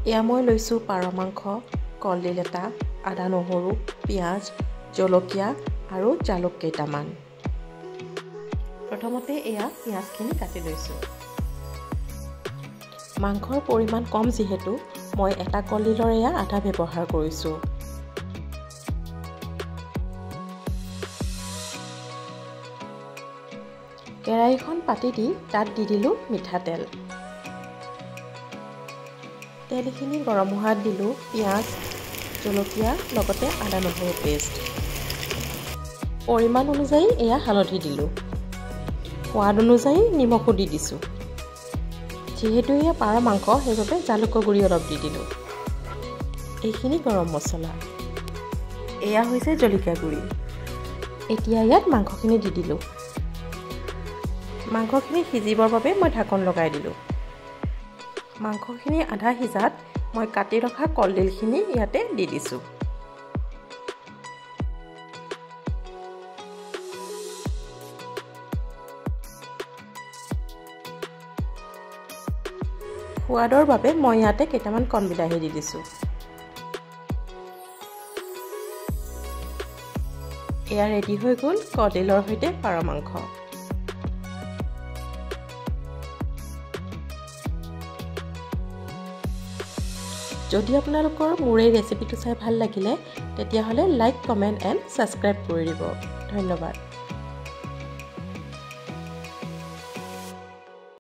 এয়া মই লৈছোঁ পাৰ মাংস, কলডিল এটা, আদা নহৰু, পিঁয়াজ, জলকীয়া আৰু জালুক কেইটামান। প্ৰথমতে এয়া পিঁয়াজখিনি কাটি লৈছোঁ। মাংসৰ পৰিমাণ কম যিহেতু মই এটা কলডিলৰ এয়া আধা ব্যৱহাৰ কৰিছোঁ। কেৰাহীখন পাতি দি তাত দি দিলোঁ মিঠাতেল। তেলখিনি গৰম হোৱাত দিলোঁ পিঁয়াজ, জলকীয়া, লগতে আদা নহৰু পেষ্ট। পৰিমাণ অনুযায়ী এয়া হালধি দিলোঁ। সোৱাদ অনুযায়ী নিমখো দি দিছোঁ। যিহেতু এয়া পাৰ মাংস, সেইবাবে জালুকৰ গুড়ি অলপ দি দিলোঁ। এইখিনি গৰম মছলা। এয়া হৈছে জলকীয়া গুড়ি। এতিয়া ইয়াত মাংসখিনি দি দিলোঁ। মাংসখিনি সিজিবৰ বাবে মই ঢাকন লগাই দিলোঁ। মাংসখিনি আধা সিজাত মই কাটি ৰখা কলডিলখিনি ইয়াতে দি দিছোঁ। সোৱাদৰ বাবে মই ইয়াতে কেইটামান কণ বিলাহী দি দিছোঁ। এয়া ৰেডি হৈ গ'ল কলডিলৰ সৈতে পাৰ মাংস। যদি আপোনালোকৰ মোৰ এই ৰেচিপিটো চাই ভাল লাগিলে, তেতিয়াহ'লে লাইক, কমেণ্ট এণ্ড ছাবস্ক্ৰাইব কৰি দিব। ধন্যবাদ।